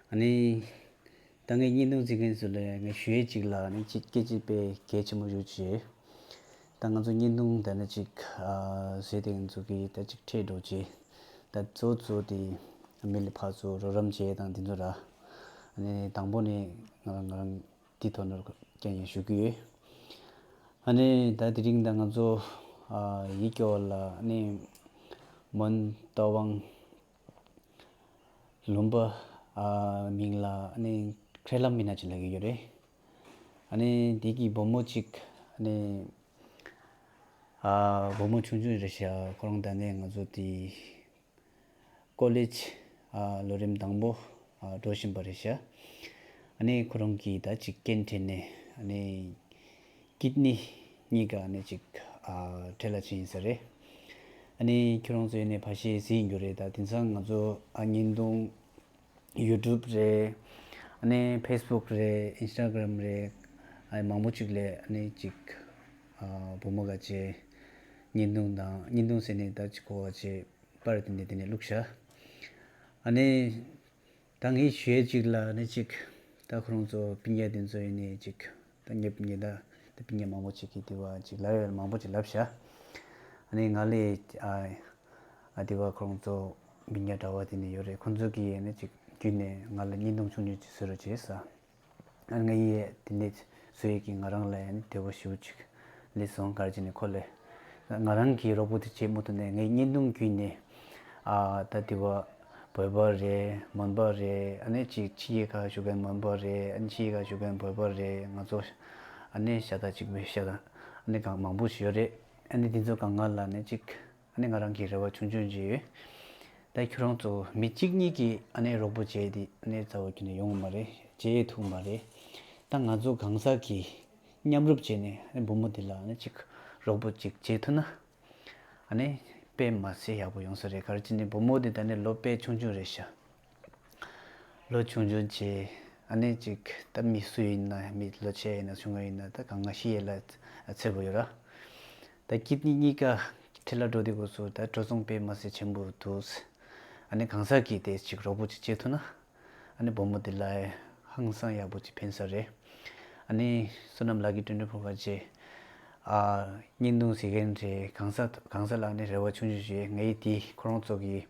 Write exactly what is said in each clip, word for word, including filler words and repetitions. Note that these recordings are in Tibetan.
ཨ་ནི། ད་ངས་བརྙན་ཐུང་གཟིགས་མཁན་ཚོ་ལ་ངས་ཞུ་ཡས་གཅིག་ལ་ནི་གཅིག་སྐད་ཆ་དཔེ་གལ་ཆེན་པོ་ཞིག་བྱས། ད་ང་ཚོ་བརྙན་ཐུང་ད་ནི་གཅིག་ཨ་བཟོས་ཏེ་ང་ཚོ་གིས་ད་གཅིག་ཁྲལ་འགྲོ་བྱས། ད་གཙོ་གཙོ་དེ་མི་ལ་ཕར་ཚུར་རོགས་རམ་བྱས་དང་དེ་ཚོ་ར། ཨ་ནི་དང་པོ་ནས་ང་རང་ང་རང་དེ་ཐོག་ནས་རྐྱང་ཡང་ཞུ་གི་ཡོད། ཨ་ནི་ད་དེ་རིང་ད་ང་ཚོ་ཨ་ཡིད་སྐྱོ་བ་ལ་ཨ་ནི་མོན་རྟ་དབང་ལུང་པ་ཨ་མིང་ལ་ཨ་ནི་ཁྲེ་ལམ་མི་ན་ཅི་ལབ་ཀྱི་ཡོད་རེད། ཨ་ནི་དེ་གི་བུ་མོ་གཅིག་ཨ་ནི་ཨ་བུ་མོ་ཆུང་ཆུང་རེད་ཤག་ཁོ་རང་ད་ནས་ང་ཚོ་དེ་ཀོ་ལེཇ་ཨ་ལོ་རིམ་དང་པོ་ཨ་འགྲོ་བཞིན་པ་རེད་ཤག་ཨ་ནི་ཁོ་རང་གིས་ད་ཅིག་རྐྱེན་འཕྲད་ནས་ཨ་ནི་ཀིད་ནི་གཉིས་ཀ་ཨ་ནི་ཅིག་ཨ་འཕྲལ་ལ་ཕྱིན་ཡིན་ས་རེད། ཨ་ནི་ཁྱོད་རང་ཚོ་ཡིན་ནས་ཕ་ཤེས་གཟིགས་ཡིན་རྒྱུ་རེད། ད་དེང་སང་ང་ཚོ་ཨ་བརྙན་ཐུང་ཡུ་ཊུབ་རེད། ཨ་ནི་ཕེ་སི་བུག་རེད། ཨིན་སི་ཊ་གྷ་རམ་རེད། ཨ་ནི་མང་པོ་ཅིག་ལས་ཨ་ནི་ཅིག་ཨ་བུ་མོ་ག་ཅེ་བརྙན་ཐུང་དང་བརྙན་ཐུང་ཟེར་ནས་ད་ཅིག་གོ་བ་ཅེ་པར་དེ་ནས་དེ་ནས་བླུགས་ཤག་ཨ་ནི་ད་ངས་ཞུ་ཡས་ཅིག་ལ་ཨ་ནི་ཅིག་ད་ཁོ་རང་ཚོ་སྤུན་ཀྱག་དེ་ཚོ་ཡིན་ནས་ཅིག་ད་ཉེ་ཉེ་ད་ད་སྤུན་ཀྱག་མང་པོ་ཅིག་གིས་དེ་བ་ཅིག་ལབ་ཡོད། མང་པོ་ཅིག་ལབ་ཤག་ཨ་ནི་ང་ལས་ཨ་ཨ་དེ་བ་ཁོ་རང་ཚོ་སྤུན་ཀྱག་འདྲ་བ་དེ་ནས་ཡོད་རེད། ཁོ་ཚོ་གིས་ཨ་ནི་ཅིག་བརྒྱུད་ནས་ང་ལ་བརྙན་ཐུང་ཆུང་ཆུང་ཅིག་བཟོ་རོགས་བྱས་ས། ཨ་ང་ཡིས་དེ་འདྲ་བཟོ་ཡས་ཀྱིས་ང་རང་ལ་ཡང་དེ་བོ་ཞེ་པོ་ཅིག་ལེགས་སོང་། ག་རེ་བྱས་ནས་ཁོ་ལས་ང་རང་གིས་རོགས་པ་དེ་བྱེད་མ་ཐུབ་ནས་ངས་བརྙན་ཐུང་བརྒྱུད་ནས་ཨ་ད་དེ་བ་བོད་པ་རེད། མོན་པ་རེད། ཨ་ནི་ཅིག་ཕྱི་རྒྱལ་ཁག་བཞུགས་མཁན་མོན་པ་རེད། ཨ་ནི་ཕྱི་རྒྱལ་ཁག་བཞུགས་མཁན་བོད་པ་རེད། ང་ཚོ་ཨ་ནི་ཤ་སྟག་གཅིག་པའི་ཤ་སྟག་ཨ་ནི་གང་མང་པོ་ཞིག་ཡོད་རེད། ཨ་ནི་དེ་ཚོ་གང་ག་ལ་ནི་ཅིག་ཨ་ནི་ང་རང་གི་རེ་བ་ཆུང་ཆུང་ཅིག་ཡོད། ད་ཁྱོད་རང་ཚོ་མི་གཅིག་གཉིས་ཀྱིས་ཨ་ནི་རོགས་པ་བྱས་ཏེ་ཨ་ནི་རྩ་བ་ཁྱོན་ནས་ཡོང་གི་མ་རེད། བྱེད་ཐུབ་མ་རེད། ད་ང་ཚོ་གང་ཟག་གིས་མཉམ་རུབ་བྱས་ནས་ཨ་ནི་བུ་མོ་འདི་ལ་ཨ་ནི་ཅིག་རོགས་པ་ཅིག་བྱེད་ཐུབ་ན་ཨ་ནི་དཔེ་མ་སྲིད་ཡག་པོ་ཡོང་ས་རེད། ག་རེ་བྱས་ནས་བུ་མོ་འདི་ད་ནི་ལོ་དཔེ་ཆུང་ཆུང་རེད་ཤག་ལོ་ཆུང་ཆུང་བྱས་ཨ་ནི་ཅིག་ད་མི་སུ་ཡིན་ན་མི་ལོ་ཆེ་ཡིན་ན་ཆུང་ཡིན་ན་ད་གང་ང་ཤི་ཡས་ལ་འཚེར་པོ་ཡོད་ར། ད་ཀིད་ནི་གཉིས་ཀ་ཁྲི་ལ་འགྲོ་དུས་སྐབས་སུ་ད་འགྲོ་སོང་དཔེ་མ་སྲིད་ཆེན་པོ་འདུག་ཨ་ནི་གང་ཟག་གིས་དེ་ཅིག་རོགས་པ་ཅིག་བྱེད་ཐུབ་ན་ཨ་ནི་བུ་མོ་དེ་ལ་ཧང་སང་ཡག་པོ་ཅིག་ཕན་ས་རེད། ཨ་ནི་བསོད་ནམས་ལགས་ཀྱིས་ཀྲུང་ཀྲུང་ཕོ་ཁ་ཅེ་ཨ་བརྙན་ཐུང་གཟིགས་མཁན་རེད། གང་ཟག་གང་ཟག་ལ་ཨ་ནི་རེ་བ་ཆུང་ཆུང་ཞིག་ངའི་དེ་ཁོ་རང་ཚོ་གི་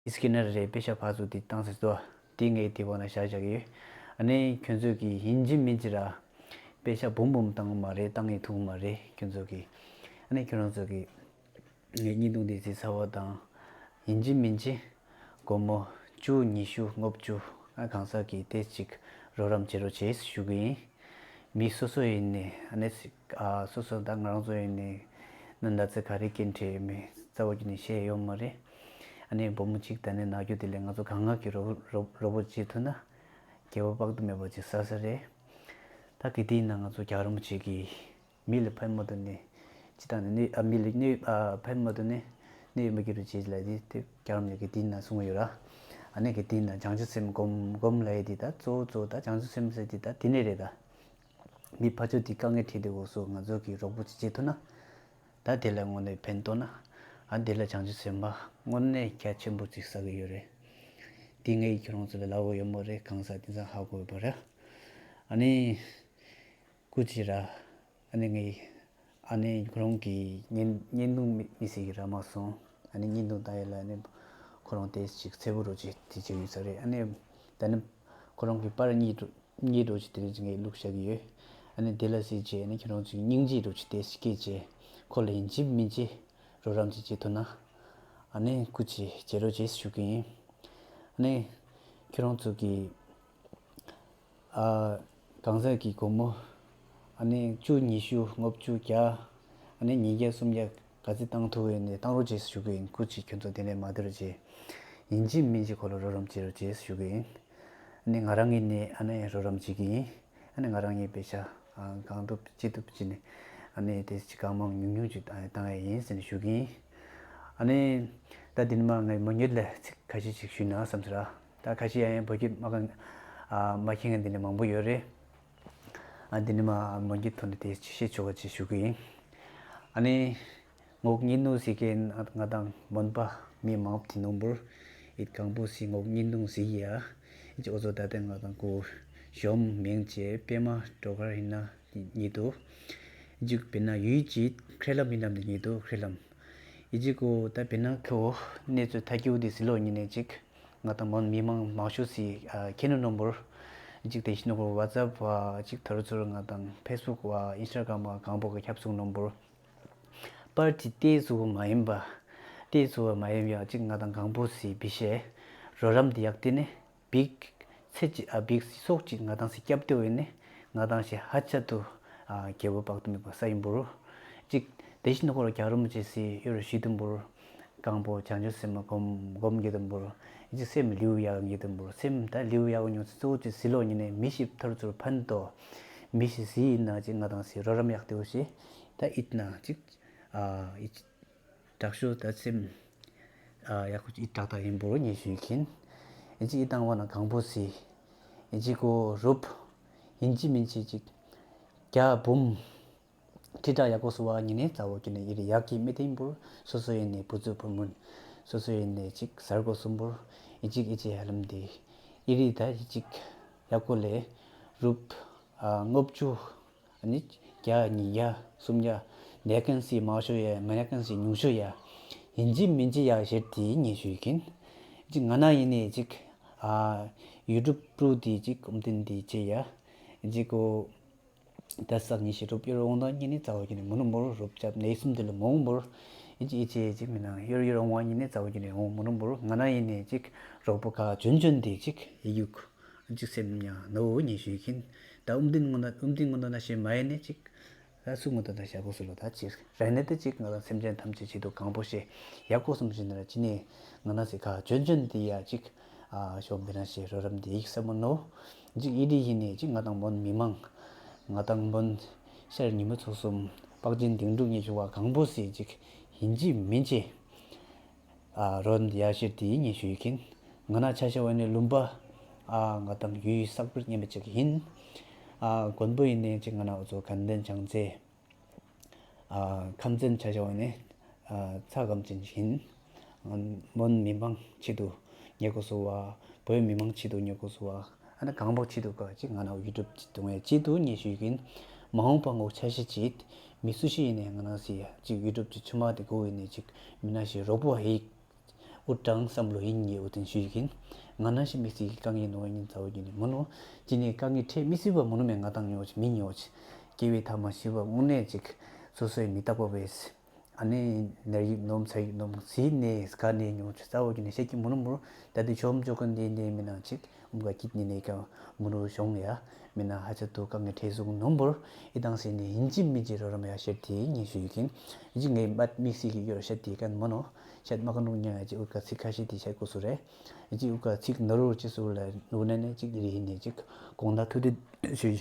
སི་ཀེ་ནར་རེད། པེ་ཤ་ཕར་ཚུར་དེ་བཏང་ཟེར་དོ། དེ་ངས་དེ་བ་ན་བཞག་བཞག་གི་ཡོད། ཨ་ནི་ཁྱོད་ཚོས་ཀྱི་ཡིན་གཅིག་མིན་གཅིག་ར་པེ་ཤ་འབུམ་འབུམ་བཏང་མ་རེད། བཏང་ཡིན་ཐུག་མ་རེད་ཁྱོད་ཚོས་ཀྱི། ཨ་ནི་ཁྱོད་རང་ཚོས་ཀྱི་ངའི་བརྙན་ཐུང་འདི་གཟིགས་ཚར་བ་དང་ཡིན་གཅིག་མིན་གཅིག་སྒོར་མོ་བཅུ་ཉི་ཤུ་ལྔ་བཅུ་ཨ་གང་ཟག་གིས་དེ་ཅིག་རོགས་རམ་བྱེད་རོགས་བྱེད་ཞུ་གི་ཡིན། མི་སོ་སོ་ཡིན་ནས་ཨ་ནི་ཨ་སོ་སོ་ད་ང་རང་ཚོ་ཡིན་ནས་ནི་ད་ཚེ་ག་རེ་སྐྱེ་འཕྲད་མི་རྩ་བ་ཀྱི་ནས་བཤད་ཡོད་མ་རེད། ཨ་ནི་བུ་མོ་གཅིག་ད་ནི་ནག་རྒྱུ་དེ་ལས་ང་ཚོ་གང་ག་གི་རོགས་རོགས་རོགས་པ་བྱེད་ཐུབ་ན་སྐྱེ་བ་དཔག་ཏུ་མེད་པ་ཅིག་བསགས་ས་རེད། ད་གི་དེ་ཡིན་ན་ང་ཚོ་རྒྱལ་རོང་ཅིག་གི་མི་ལ་ཕན་མ་ཐོགས་ནས་ཅི་ད་ནི་ནི་ཨ་མི་ལ་ནི་ཨ་ཕན་མ་ཐོགས་ནས་ནི་ཡོད་མ་གི་རུ་བྱེད་ལ་དེ་དེ་རྒྱལ་རོང་ལ་གི་དེ་ཡིན་ན་གསུང་གི་ཡོད་ར། ཨ་ནི་གི་དེ་ཡིན་ན་བྱང་ཆུབ་སེམས་སྒོམ་སྒོམ་ལ་ཡི་དེ་ད་གཙོ་བོ་གཙོ་བོ་ད་བྱང་ཆུབ་སེམས་ཟེར་དེ་ད་དེ་ནས་རེད་ད། མི་ཕར་ཕྱོགས་དེ་དཀའ་ངལ་འཕྲད་དུས་སྐབས་སུ་ང་ཚོ་གིས་རོགས་པ་ཅིག་བྱེད་ཐུབ་ན། ད་དེ་ལ་དངོས་གནས་ཕན་ཐོགས་ན། ཨ་དེ་ལ་བྱང་ཆུབ་སེམས་དཔའ་དངོས་གནས་རྒྱ་ཆེན་པོ་ཅིག་བསགས་ཀྱི་ཡོད་རེད། དེ་ངས་ཁྱོད་རང་ཚོ་ལ་ལབ་དགོས་ཡོད་མ་རེད། གང་ཟག་དེང་སང་ཧ་གོ་ཡོད་པ་རེད། ཨ་ནི། སྐུ་མཁྱེན་ར། ཨ་ནི་ངས། ཨ་ནི་ཁོ་རང་གི་བརྙན་བརྙན་ཐུང་མི་མི་སྲིད་ཀྱི་ར་མ་སོང་། ཨ་ནི་བརྙན་ཐུང་ལྟ་ཡས་ལ་ཨ་ནི་ཁོ་རང་དེ་ཅིག་འཚེར་པོ་རོ་ཅིག་དེ་ཅིག་ཡོད་ས་རེད། ཨ་ནི་ད་ནི་ཁོ་རང་གི་པར་གཉིས་འགྲོ་གཉིས་འགྲོ་ཅིག་དེ་རིང་ཅིག་ངས་བླུགས་བཞག་གི་ཡོད། ཨ་ནི་དེ་ལ་གཟིགས་བྱས་ཨ་ནི་ཁྱོད་རང་ཚོའི་སྙིང་རྗེ་རོ་ཅིག་དེ་སྐྱེས་བྱས་ཁོ་ལ་ཡིན་གཅིག་མིན་གཅིག་རོགས་རམ་ཅིག་བྱེད་ཐུབ་ན། ཨ་ནི་སྐུ་མཁྱེན་བྱེད་རོགས་བྱེད་ཞུ་གི་ཡིན། ཨ་ནི་ཁྱོད་རང་ཚོ་གི་ཨ། གང་ཟག་གི་སྒོར་མོ། ཨ་ནི་བཅུ་ཉི་ཤུ་ལྔ་བཅུ་བརྒྱ། ཨ་ནི་ཉིས་བརྒྱ་སུམ་བརྒྱ་ག་ཚོད་བཏང་ཐུབ་ཡོད་ནས་བཏང་རོགས་བྱེད་ཞུ་གི་ཡིན། སྐུ་མཁྱེན་ཁྱོད་ཚོ་དེ་ནས་མ་སྡོད་རོགས་བྱེད། ཡིན་གཅིག་མིན་གཅིག་ཁོ་ལ་རོགས་རམ་བྱེད་རོགས་བྱེད་ཞུ་གི་ཡིན། ཨ་ནི་ང་རང་ཡིན་ནས་ཨ་ནི་རོགས་རམ་བྱེད་ཀྱི་ཡིན། ཨ་ནི་ང་རང་ཡིན་པེ་ཤ། ཨ་གང་ཐུབ་ཅི་ཐུབ་བྱས་ནས་ཨ་ནི་དེ་ཅི་གང་མང་ཉུང་ཉུང་ཅིག་བཏང་བཏང་ཡ་ཡིན་ཟེར་ནས་ཞུ་གི་ཡིན། ཨ་ནི་ད་འདི་ནས་མར་ངས་མོ་ཉིད་ལ་ཚིག་ཁ་ཤས་ཤིག་ཞུས་ན་བསམ་ཟེར་ར། ད་ཁ་ཤས་ཡང་ཡང་བོད་སྐད་མ་གང་ཨ་མ་མཁྱེན་མཁན་འདི་ནས་མང་པོ་ཡོད་རེད། ཨ་འདི་ནི་མ་མོན་གྱི་ཐོག་ནས་དེ་ཅི་བཤད་ཆོག་ག་ཅིག་ཞུ་གི་ཡིན། ཨ་ནི་ངོག་ཉིན་ནུ་ཟིག་གི་ང་དང་མོན་པ་མི་མང་པོ་དེ་ནོར་བུར་ཡིད་གང་པོ་ཟིག་ངོག་ཉིན་ནུ་ཟིག་ཡ། ཨི་ཅི་འོ་ཚོ་ད་ལྟ་ང་དང་གོ་གཞོམ་མིང་ཅེ་པད་མ་སྒྲོལ་དཀར་ཡིན་ན་ཉིད་དུ། ཨི་ཅི་བེ་ན་ཡུལ་ཅིག་ཁྲེ་ལམ་ཡིན་ནམ་ནི་ཉིད་དུ་ཁྲེ་ལམ། ཨི་ཅི་གོ་ད་བེ་ན་ཁོ་གནས་ཚུལ་ཐ་ཀྱུ་དེ་སི་ལོ་ཉིན་ནས་ཅིག་ང་དང་མོན་མི་མང་མང་ཤོས་སི་ཨ་ཁེ་ནུ་ནོར་བུར་ཅིག་དེ་ཤི་ནོ་གོ་ཝ་ཙབ་ཨ་ཅིག་ཐར་ཚུར་ང་དང་ཕེ་སི་བུག་ཨ་ཨིན་སི་ཊ་གྷ་རམ་ཨ་གང་པོ་གི་ཁྱབ་སུང་ནོར་བུར་པར་ཏི་ཏེ་སུ་མ་ཡིན་པ་ཏེ་སུ་མ་ཡིན་ཡ་ཅིག་ང་དང་གང་པོ་སི་བི་ཤེ་རོ་རམ་དི་ཡག་ཏི་ནི་བིག་ཚེ་ཅི་ཨ་བིག་སོག་ཅིག་ང་དང་སི་སྐྱབས་ཏེ་བོ་ཡིན་ནི་ང་དང་ཤི་ཧ་ཆ་ཏུ་ཨ་རྒྱལ་པོ་དཔག་ཏུ་མེད་པ་ས་ཡིན་བུར་ཅིག་དེ་ཤི་ནོ་གོ་ར་རྒྱ་རུ་མ་ཅེ་སི་ཡོ་རུ་ཤི་དུམ་བུར། གང་པོ་བྱང་ཆུབ་སེམས་སྒོམ་སྒོམ་གྱི་དུམ་བུར། ཨི་ཅི་སེམས་ལིའུ་ཡག་གི་དུམ་བུར། སེམས་ད་ལིའུ་ཡག་ཉུང་གཙོ་བོ་ཅི་སི་ལོ་ཉིན་ནས་མི་ཤིབ་ཐར་ཚུར་ཕན་ཏོ། མི་ཤི་སི་ཡིན་ན་ཅི་ང་དང་སི་རོ་རམ་ཡག་ཏེ་བོ་ཤི། ད་ཨིད་ན་ཅིག་ཨ་ཨི་ཅི་དྲག་ཤོས་ད་སེམས་ཨ་ཡག་ཁུ་ཅི་ཨིད་དྲག་དྲག་ཡིན་བུར་ཉེ་ཞུ་ཁིན། ཨི་ཅི་ཨི་དང་བ་ན་གང་པོ་སི། ཨི་ཅི་གོ་རུབ། ཡིན་ཅི་མིན་ཅི་ཅིག་རྒྱ་བུམ། ཁྲི་ཕྲག་ཡག་པོ་སུ་བ་ཉིན་ནས་རྩ་བོ་ཀྱི་ནས་ཡིར་ཡག་གི་མི་ཐེན་བུར། སོ་སོ་ཡིན་ནས་བུ་ཚོ་བུ་མོན། སོ་སོ་ཡིན་ནས་ཅིག་གསར་གོ་སུམ་བུར། ཡི་ཅིག་ཡི་ཅིག་ཧ་ལམ་དེ། ཡི་རི་ད་ཡི་ཅིག་ཡག་པོ་ལས། རུབ། ཨ་ལྔ་བཅུ། ཨ་ནི་བརྒྱ་ཉིས་བརྒྱ་སུམ་བརྒྱ། ནད་ཀན་སི་མང་ཤོས་ཡ་ང་ནད་ཀན་སི་ཉུང་ཤོས་ཡ། ཡིན་ཅི་མིན་ཅི་ཡ་ཞེར་དེ་ཉེ་ཞུ་ཡི་ཁིན། ཅིག་ང་ན་ཡིན་ནས་ཅིག་ཨ་ཡུ་ཊུབ་པྲུ་དེ་ཅིག་ཀུམ་ཏིན་དེ་ཅེ་ཡ། ཅིག་གོ། ད་སག་ཉི་ཤི་རུབ་ཡོར་འོང་དང་ཉི་ནི་རྩ་བ་ཀྱི་ནི་མུ་ནུ་མོར་རུབ་ཅབ་ནེ་སུམ་དེ་ལ་མོང་མོར་ཨི་ཅི་ཨི་ཅི་ཨི་ཅི་མི་ནང་ཡོར་ཡོར་འོང་བ་ཉི་ནི་རྩ་བ་ཀྱི་ནི་འོང་མུ་ནུ་མོར་ང་ན་ཡིན་ནི་ཅིག་རོགས་པོ་ག་ཅོན་ཅོན་དེ་ཅིག་ཡི་ཡུག་ཅིག་སེམས་ཉ་ནོ་ཉི་ཤུ་ཡི་ཁིན། ད་ཨུམ་དིན་ངོ་ན་ཨུམ་དིན་ངོ་ན་ན་ཤེ་མ་ཡིན་ནི་ཅིག་ད་སུ་ངོ་ད་ད་ཤ་གོ་སུ་ལོ་ད་ཅིག་རེ་ནི་དེ་ཅིག་ང་ད་སེམས་ཅན་ཐམས་ཅད་ཆེད་དུ་གང་པོ་ཤེ་ཡག་གོ་སུམ་ཤེ་ན་ར་ཅི་ནི་ང་ན་སི་ག་ཅོན་ཅོན་དེ་ཡ་ཅིག་ཨ་ཤོམ་བི་ར་ཤི་རོ་རམ་དེ་ཡིག་ས་མོ་ནོ། ཅིག་ཨི་རི་ཡིན་ནི་ཅིག་ང་དང་བོན་མི་མང་། ང་དང་བོན་ཤར་ཉི་མ་ཚོ་གསུམ་པག་ཅན་དིང་འབྲུག་ཉི་ཆུ་བ་གང་པོ་སི་ཅིག་ཡིན་ཅི་མིན་ཅི། ཨ་རོ་རམ་དེ་ཡ་ཤེར་དེ་ཡིན་ཉི་ཤུ་ཡི་ཁིན། ང་ན་ཆ་ཤ་བ་ནི་ལུམ་པ། ཨ་ང་དང་ཡུལ་སག་པར་ཉན་པ་ཅིག་ཡིན། ཨ་མགོན་པོ་ཡིན་ནི་ཅིག་ང་ན་འུ་ཚོ་དགའ་ལྡན་བྱང་རྩེ། ཨ་ཁམས་ཚན་ཆ་བཞག་པ་ནི་ཨ་ཚ་གམ་ཅན་ཞིག་ཡིན། མོན་མི་མང་ཆེད་དུ་ཉེ་གོ་སོ་བ། བོད་མི་མང་ཆེད་དུ་ཉེ་གོ་སོ་བ། ཨ་ན་གང་པོ་ཆེད་དུ་ག་ཅིག་ང་ན་ཡུ་ཊུབ་ཅིག་གཏོང་བའི་ཆེད་དུ་ཉེ་ཞུ་ཡིན། མ་འོངས་པ་ངོ་ཆ་ཤས་ཅིག་མི་སུ་ཞིག་ཡིན་ནའི་ང་ན་སི་ཡ་ཅིག་ཡུ་ཊུབ་ཅིག་ཆུ་མ་དེ་གོ་ཡིན་ནའི་ཅིག་མི་ན་ཞིག་རོགས་པོ་ཧེ་ཡིག་ཨུ་ཀྲང་བསམ་བློ་ཡིན་ངེས་ཨུ་ཐན་ཞུ་ཡི་ཡིན། ང་ན་ཞིག་མི་སྲིད་ཀྱི་དཀའ་ངལ་ནོ་ཡིན་ཚ་བོ་ཡིན་མོ་ནོ། ཅི་ནས་དཀའ་ངལ་འཕྲད་མི་སྲིད་པ་མོ་ནོ་མེད་ང་དང་ཉོ་ཆི་མི་ཉོ་ཆི། སྐྱེ་བའི་ཐ་མ་ཤི་བ་དངོས་གནས་ཅིག་སོ་སོའི་མི་རྟག་པ་བས། ཨ་ནི་ནད་ཡིག་ནོམ་ཚ་ཡིག་ནོམ་ཟིན་ནས་དཀའ་ནས་ཉོ་ཆི་ཚ་བོ་ཡིན་ཤེས་ཀྱི་མོ་ནོ་མོ་ད་དུ་ཆོམ་ཆོ་ག་འདི་འདི་མི་ནང་ཅིག་ཨུམ་ག་ཀིད་ནི་ནས་ཀ་མོ་ནོ་ཤོང་ཡ། མི་ན་ཧ་ཅ་ཏུ་དཀའ་ངལ་འཕྲད་ཟུག་ནོམ་བོར་ཨི་དང་སེ་ནི་ཡིན་ཅི་མིན་ཅི་རོ་རམ་ཡ་ཤེར་དེ་ཉེ་ཞུ་ཡི་ཡིན། ཨི་ཅི་ངའི་མད་མིག་སི་གི་ཡོར་ཤད་དེ་ཀན་མོ་ནོ། ཤད་མ་ཀ་ནུ་ཉ་ཡ་ཅི་ཨུ་ཀ་ཚིག་ཁ་ཤི་དེ་ཤད་གོ་སུ་རེ། ཨི་ཅི་ཨུ་ཀ་ཚིག་ནོ་རུ་ཅི་སུ་ལ་ནུ་ནེ་ནེ་ཅིག་རི་ཧི་ནེ་ཅིག་གོང་ད་ཐུ་དེ་ཞུ་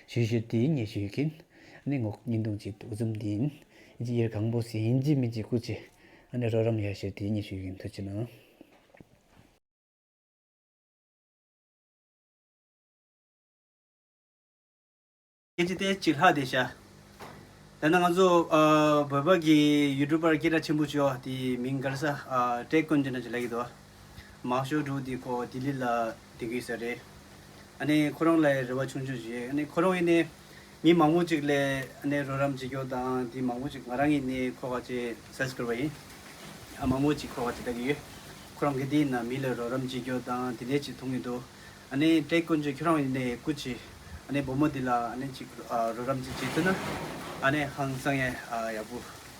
ཞུ་ཤེར་དེ་ཉེ་ཞུ་ཡི་ཡིན། ཨ་ནི་ངོ་ཉིན་དུང་ཅིག་ཏུ་ཙུམ་དེ་ཡིན། ཨི་ཅི་ཡེར་གང་པོ་སི་ཡིན་ཅི་མིན་ཅི་ཀུ་ཅི། ཨ་ནི་རོ་རམ་ཡ་ཤེར་དེ་ཉེ་ཞུ་ཡི་ཡིན་ཐུ་ཅི་ན། སྐད་ཆ་དེ་གཅིག་ལྷག་བསྡད་ཤག་ད་ནི་ང་ཚོ་ཨ་བོད་པ་གི་ཡུ་ཊུབ་པར་སྐད་གྲགས་ཆེན་པོ་ཅིག་ཡོད་དེ་མིང་ག་རེ་ཟ་ཨ་ཀྲེག་ཀོན་ཅི་ན་ཅིག་ལབ་ཀྱི་འདུག་མང་ཤོས་འདུག་དེ་ཁོ་ལྡི་ལི་ལ་བསྡད་ཀྱི་ཡོད་ས་རེད། ཨ་ནི་ཁོ་རང་ལ་རེ་བ་ཆུང་ཆུང་ཞིག་ཨ་ནི་ཁོ་རང་ཡིན་ནའི་མི་མང་པོ་ཅིག་ལ་ཨ་ནི་རོགས་རམ་བྱེད་རྒྱུ་དང་དེ་མང་པོ་ཅིག་ང་རང་ཡིན་ནའི་ཁོ་ག་ཅེ་སབ་སི་ཀ་རབ་ཡིན། ཨ་མང་པོ་ཅིག་ཁོ་ག་ཅེ་ལྟ་གི་ཡོད། ཁོ་རང་གི་དེ་ཡིན་ན་མི་ལ་རོགས་རམ་བྱེད་རྒྱུ་དང་དེ་འདྲས་ཅིག་མཐོང་གི་འདུག་ཨ་ནི་ཀྲེག་ཀོན་ཅི་ཁྱོད་རང་ཡིན་ནའི་སྐུ་མཁྱེན། ཨ་ནི་བུ་མོ་འདི་ལ་ཨ་ནི་ཅིག་ཨ་རོགས་རམ་ཅིག་བྱེད་ཐུབ་ན། ཨ་ནི་ཧང་སང་ཡ་ཨ་ཡག་པོ་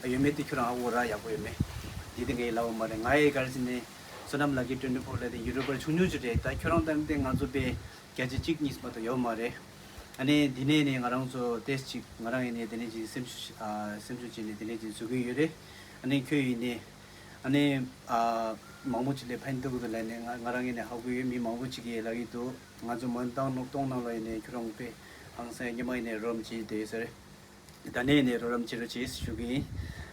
ཡོད་མེད་དེ་ཁྱོད་རང་ཧ་གོ་ར་ཡག་པོ་ཡོད་མེད། འདི་དེ་ངས་ལབ་པ་མ་རེད། ང་ཡི་ག་རེ་ཟེར་ནས་བསོད་ནམས་ལགས་ཀྱི་ཊུ་ཝེན་ཊི་ཕོར་ལབ་དེ་ཡུ་ཊུབ་པར་ཆུང་ཆུང་ཅིག་རེད། ད་ཁྱོད་རང་ལྟར་དེ་ང་ཚོ་པའི་བརྒྱ་ཆ་གཅིག་གཉིས་མ་གཏོགས་ཡོད་མ་རེད། ཨ་ནི་འདི་ནས་ནས་ང་རང་ཚོ་ཏེས་ཅིག་ང་རང་ཡིན་ནས་དེ་ནས་ཅིག་སེམས་ཤུགས་ཨ་སེམས་ཤུགས་ཅིག་ནས་དེ་ནས་ཅིག་བཟོ་གི་ཡོད་རེད། ཨ་ནི་ཁྱོད་ཡིན་ནས་ཨ་ནི་ཨ་མང་པོ་ཅིག་ལས་ཕན་ཐོགས་གི་འདུག་ལབ་ནས་ང་ང་རང་ཡིན་ནས་ཧ་གོ་ཡོད། མི་མང་པོ་ཅིག་གིས་ལབ་ཀྱི་འདུག་ང་ཚོ་མོན་རྟ་ནང་གཏོང་ནང་ལ་ཡིན་ནས་ཁྱོད་རང་དཔེ་ཧང་སང་སྔོན་མ་ཡིན་ནས་རོགས་རམ་བྱེད་བསྡད་ཡོད་ས་རེད། ད་ནས་ནས་རོགས་རམ་བྱེད་རོགས་བྱེད་ཞུ་གི་ཡིན།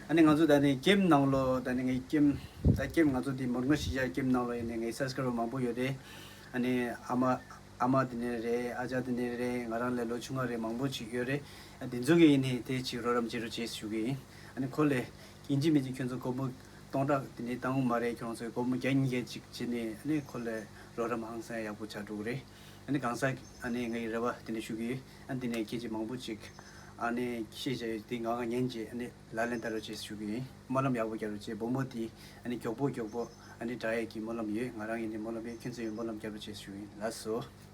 ཨ་ནི་ང་ཚོ་ད་ནི་ཀེམ་ནང་ལོ་ད་ནི་ངའི་ཀེམ་ད་ཀེམ་ང་ཚོ་འདི་མོར་ངོ་ཤི་ཡ་ཀེམ་ནང་ལོ་ཡིན་ནས་ངའི་སབ་སི་ཀ་རབ་མང་པོ་ཡོད་རེད། ཨ་ནི་ཨ་མ། ཨ་མ་དེ་ནས་རེད། ཨ་ཅག་དེ་ནས་རེད། ང་རང་ལས་ལོ་ཆུང་བ་རེད། མང་པོ་ཅིག་ཡོད་རེད། ཨ་དེ་ཚོ་གིས་ཡིན་ནའི་དེ་ཅིག་རོགས་རམ་བྱེད་རོགས་བྱེད་ཞུ་གི་ཡིན། ཨ་ནི་ཁོ་ལས་ཡིན་གཅིག་མིན་གཅིག་ཁྱོད་ཚོ་སྒོར་མོ་སྟོང་ཕྲག་དེ་ནས་བཏང་མ་རེད། ཁྱོད་ཚོས་སྒོར་མོ་བརྒྱ་ཉིས་བརྒྱ་ཅིག་བྱས་ནས་ཨ་ནི་ཁོ་ལས་རོགས་རམ་ཧང་སང་ཡག་པོ་བྱ་འགྲོ་གི་རེད། ཨ་ནི་གང་ཟག་ཨ་ནི་ངའི་རེ་བ་དེ་འདྲ་ཞུ་གི་ཡོད། ཨ་འདི་ནས་ཁྱེད་ཀྱིས་མང་པོ་ཅིག་ཨ་ནི་ཤེས་བྱ་ཡོད་དེ་ང་ག་ཉན་བྱས་ཨ་ནི་ལག་ལེན་བསྟར་རོགས་བྱེད་ཞུ་གི་ཡིན། སྨོན་ལམ་ཡག་པོ་རྒྱབ་རོགས་བྱེད། བུ་མོ་དེ་ཨ་ནི་མགྱོགས་པོ་མགྱོགས་པོ་ཨ་ནི་དྲག་ཡས་ཀྱི་སྨོན་ལམ་ཡོད། ང་རང་ཡིན་ནའི་སྨོན་ལམ་ཡོད། ཁྱོད་ཚོ་ཡང་སྨོན་ལམ་རྒྱབ་རོགས་བྱེད་ཞུ་གི་ཡིན། ལགས་སོ།